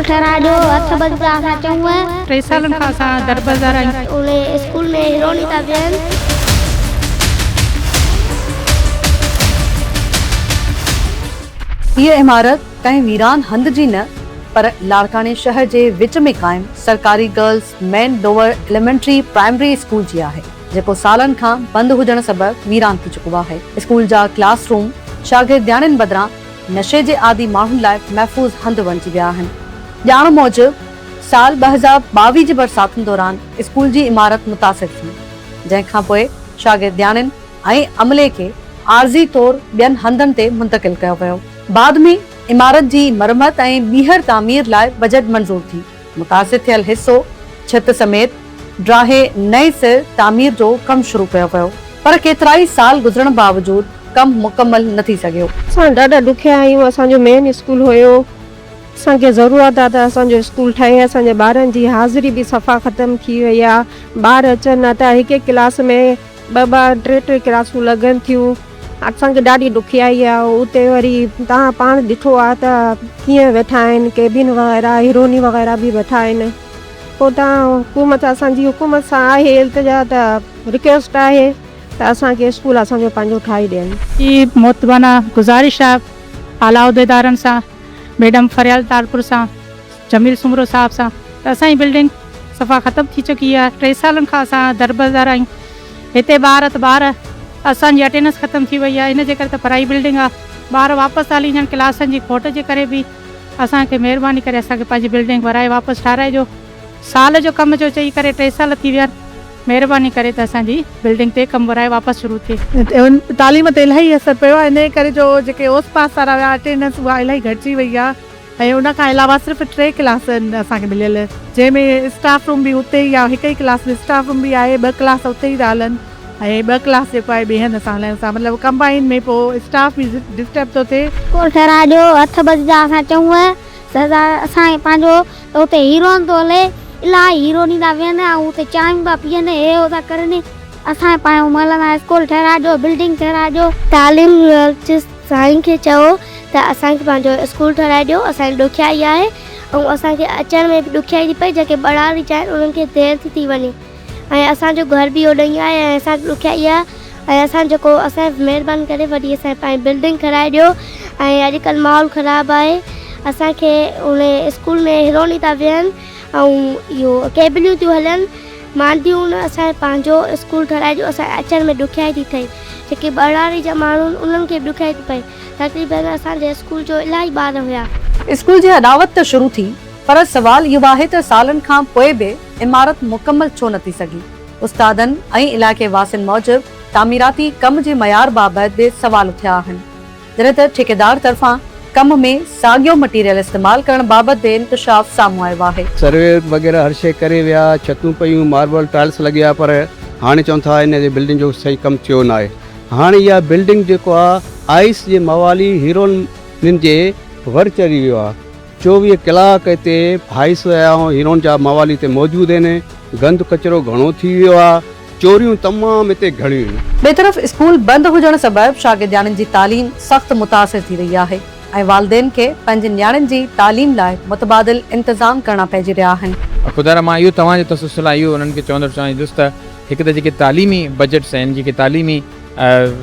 School ٺهرائجو هٿ ٻڌي ٿا اسان چئون. ٽي سالن کان اسان دربدر آهيون. ان اسڪول ۾ هيروني ٿا ويهن. هيء عمارت ڪنهن ويران هنڌ جي نه پر لاڙڪاڻي شهر جي وچ ۾ قائم سرڪاري girls main lower elementary primary school جي آهي، جيڪو سالن کان بند هجڻ سبب ويران ٿي چڪو آهي. اسڪول جا ڪلاس روم شاگردياڻين بدران نشي جي عادي ماڻهن لاء محفوظ هنڌ بڻجي ويا آهن. ڄاڻ موجب سال 2022 جي برساتن دوران اسڪول جي عمارت متاثر ٿي، جنهن کانپوء شاگردياڻين ۽ عملي کي عارضي طور ٻين هنڌن تي منتقل ڪيو ويو. بعد ۾ عمارت جي مرمت ۽ ٻيهر تعمير لاء بجيٽ منظور ٿي. متاثر ٿيل حصو ڇت سميت ڊاهي نئين سر تعمير جو ڪم شروع ڪيو ويو پر ڪيترائي سال گذرڻ باوجود ڪم مڪمل نه ٿي سگهيو. اسان ڏاڍا ڏکيا آهيون اسان جو مين اسڪول هيو اسان کي ضرورت آ ته اسان جو اسڪول ٺهي اسان جي ٻارن جي حاضري به صفا ختم ٿي وئي آ ٻار اچن نه ٿا هڪ هڪ ڪلاس ۾ ٻه ٻه ٽي ٽي ڪلاسون لڳن ٿيون اسان کي ڏاڍي ڏکيائي آ اتي وري توهان پاڻ ڏٺو آ ته ڪيئن ويٺا آهن ڪيبن وغيره هيروني وغيره به ويٺا آهن پوء توهان حڪومت اسان جي حڪومت سان آهي التجا ته رڪويسٽ آهي ته اسان کي اسڪول اسان جو پنهنجو ٺاهي ڏين. هي معتبانه گذارش آ اعليٰ عهديدارن سان ميڊم فريال ٽالپر سان جميل سومرو صاحب سان ته اسان جي بلڊنگ صفا ختم ٿي چڪي آهي ٽي سالن کان اسان دربدر آهيون هتي ٻار ته ٻار اسان جي اٽينڊنس ختم ٿي وئي آهي ان جي ڪري ته پرائي بلڊنگ آهي ٻار واپس ٿا هلي وڃن ڪلاسن جي کوٽ جي ڪري به اسان کي مهرباني ڪري اسان کي پنهنجي بلڊنگ ورائي واپس ٺاهرائجو سال جو ڪم جو چئي ڪري ٽي سال ٿي ويا آهن مهرباني ڪري ته اسان جي بلڊنگ تي ڪم ورائي واپس شروع ٿئي. تعليم تي الاهي اثر پيو آهي انهي ڪري جو جيڪي اوس پاس وارا هيا اٽينڊنس اها الاهي گهٽجي وئي آهي. ۽ ان کان علاوه صرف ٽي ڪلاس آهن اسان کي مليل جنهن ۾ اسٽاف روم به اتي ئي آهي هڪ ئي ڪلاس ۾ اسٽاف روم به آهي ٻه ڪلاس اتي ئي ٿا هلن ۽ ٻه ڪلاس جيڪو آهي ٻئي هنڌ اسان هلايون ٿا مطلب ڪمبائن ۾ پوء اسٽاف به ڊسٽرب ٿو ٿئي. ڪول ٺهرائجو هٿ ٻڌي ٿا اسان چئون سزا اسان کي پنهنجو ته اتي هيرون ٿو هلي الاهي هيروني ٿا ويهن ۽ اتي چانهيون ٿا پيئن هي هو ٿا ڪرن اسان کي پنهنجو ملندا اسڪول ٺهرائجو بلڊنگ ٺهرائجو. تعليم سائين کي چئو ته اسان کي پنهنجو اسڪول ٺهرائي ڏيو اسان کي ڏکيائي آهي ۽ اسان کي اچڻ ۾ به ڏکيائي ٿي پئي جيڪي ٻهراڙي جا آهن انهن کي دير ٿي ٿي وڃي ۽ اسان جو گهر به اوڏانهن ئي آهي ۽ اسان کي ڏکيائي آهي ۽ اسان جيڪو اسان جي مهرباني ڪري وڏي اسان کي پنهنجي بلڊنگ ٺهرائي ڏيو ۽ اڄڪلهه ماحول خراب آهي اسان کي ان اسڪول ۾ هيروني ٿا ويهن ۽ اهو ڪيبليون ٿيون هلن مانديون اسان کي پنهنجو اسڪول ٺهرائي ڏيو اسان کي اچڻ ۾ ڏکيائي ٿي ٿئي جيڪي ٻهراڙي جا ماڻهو آهن انهن کي به ڏکيائي ٿي پئي. تقريبن اسان جي اسڪول جو الاهي ٻار هيا. اسڪول جي اڏاوت ته شروع ٿي پر سوال اهو آهي ته سالن کان پوء به عمارت مڪمل ڇو نه ٿي سگهي؟ استادن ۽ علائقي واسين موجب تعميراتي ڪم جي معيار بابت به سوال اٿيا آهن. جڏهن ته ٺيڪيدار طرفان ڪم ۾ ساڳيو مٽيريل استعمال ڪرڻ بابت به انڪشاف سامهون آيو آهي. سروي وغيره هر شيء ڪري ويا، ڇتون پيون، ماربل ٽائلس لڳيا پر هاڻي چون ٿا ان جي بلڊنگ جو صحيح ڪم ٿيو ناهي. هاڻي اها بلڊنگ جيڪو آ آئس جي موالي هيرونين جي ور چڙهي ويو آ. 24 ڪلاڪ هتي آئس ۽ هيرون جا موالي هتي موجود آهن. گند ڪچرو گهڻو ٿي ويو آ. چوريون تمام هتي گهڻيون آهن. ٻئي طرف اسڪول بند هجڻ سبب شاگردياڻين جي تعليم سخت متاثر ٿي رهي آهي ۽ والدين کي پنهنجي نياڻين جي تعليم لاء متبادل انتظام ڪرڻا پئجي رهيا آهن. خدارا مان اهو توهان جي تسلسل لاء اهو انهن کي چوندڙ چاهيندس ته هڪ ته جيڪي تعليمي بجيٽس آهن جيڪي تعليمي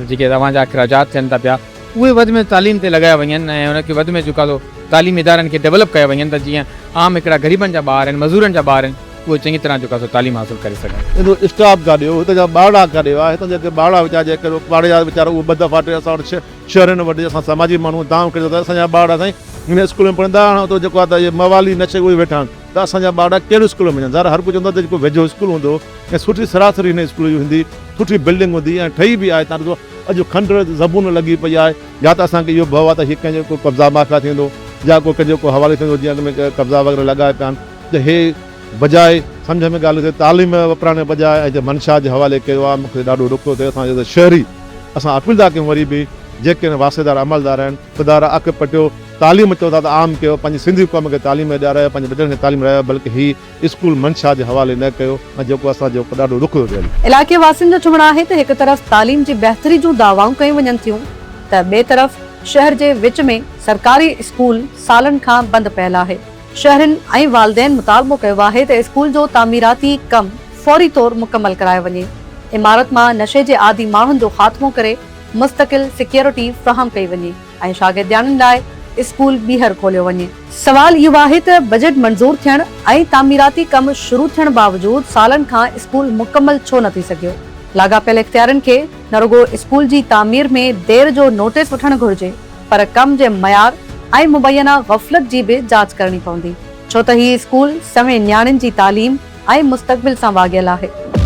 جيڪي توهان جا اخراجات ٿين ٿا پيا اهي وڌ ۾ تعليم تي لڳايا وڃن ۽ ان کي وڌ ۾ جيڪو آهي سو تعليمي ادارن کي ڊولپ ڪيا وڃن ته جيئن عام هڪڙا غريبن جا ٻار آهن مزورن جا ٻار آهن اهي چڱي طرح جيڪو آهي سو تعليم حاصل ڪري سگهن. ان جو اسٽاف ڪاڏي ويو، هتان جا ٻارڙا ڪاڏي ويا، هتان جا جيڪي ٻارڙا ويچارا جيڪي پاڙي جا ويچارا اهي ٻه دفعا ٽي اسان وٽ شهرين وٽ اسان سماجي ماڻهو دانهن ڪري ته اسان جا ٻارڙا سائين هن اسڪول ۾ پڙهندا هاڻ اتو جيڪو آهي ته اهي موالي نشي اهي ويٺا آهن ته اسان جا ٻارڙا ڪهڙي اسڪول ۾ وڃن ظاهر هر ڪو چوندو آهي ته جيڪو ويجهو اسڪول هوندو ۽ سٺي سراسري هن اسڪول جي هوندي سٺي بلڊنگ هوندي ۽ ٺهي به آهي تان ڏسو اڄ کنڊ زبون لڳي پئي آهي يا ته اسان کي اهو ڀؤ آهي ته هي ڪنهن جو ڪو قبضا مافيا ٿيندو يا ڪو ڪنهن جو ڪو حوالي ٿيندو جيئن اڳ ۾ قبضا وغيره لڳايا پيا آهن ته هي بجاء سمجهه ۾ ڳالهه ٿئي تعليم وپرائڻ بجاء ۽ منشا جي حوالي ڪيو آهي مون کي ڏاڍو ڏک ٿو ٿئي اسان جي شهري اسان اپيل ٿا ڪيون وري به جيڪي واسطيدار عملدار آهن خدارا اک پٽيو تعليم چئو ٿا ته عام ڪيو پنهنجي سنڌي قوم کي تعليم ڏيارايو پنهنجي ٻچڙن کي تعليم ڏيارايو بلڪه هي اسڪول منشا جي حوالي نه ڪيو ۽ جيڪو اسان جو ڏاڍو ڏک ٿو ٿئي. علائقي واسين جو چوڻ آهي ته هڪ طرف تعليم جي بهتري جون دعوائون ڪيون وڃن ٿيون ته ٻئي طرف شهر جي وچ ۾ سرڪاري اسڪول سالن کان بند پيل آهي. شهرين ۽ والدين مطالبو ڪيو آهي ته اسڪول جو تعميراتي ڪم فوري طور مڪمل ڪرايو وڃي، عمارت مان نشي جي عادي ماڻهن جو خاتمو ڪري مستقل سيڪيورٽي فراهم ڪئي وڃي ۽ شاگردياڻين لاء اسڪول ٻيهر کوليو وڃي. سوال اهو آهي ته بجيٽ منظور ٿيڻ ۽ تعميراتي ڪم شروع ٿيڻ باوجود سالن کان اسڪول مڪمل ڇو نه ٿي سگهيو؟ لاڳاپيل اختيارين کي نه رڳو اسڪول جي تعمير ۾ دير جو نوٽيس وٺڻ گهرجي پر ڪم جي معيار ۽ مبينا غفلت جي به جاچ ڪرڻي پوندي، ڇو ته هي اسڪول سوين نياڻين جي تعليم ۽ مستقبل سان واڳيل آهي.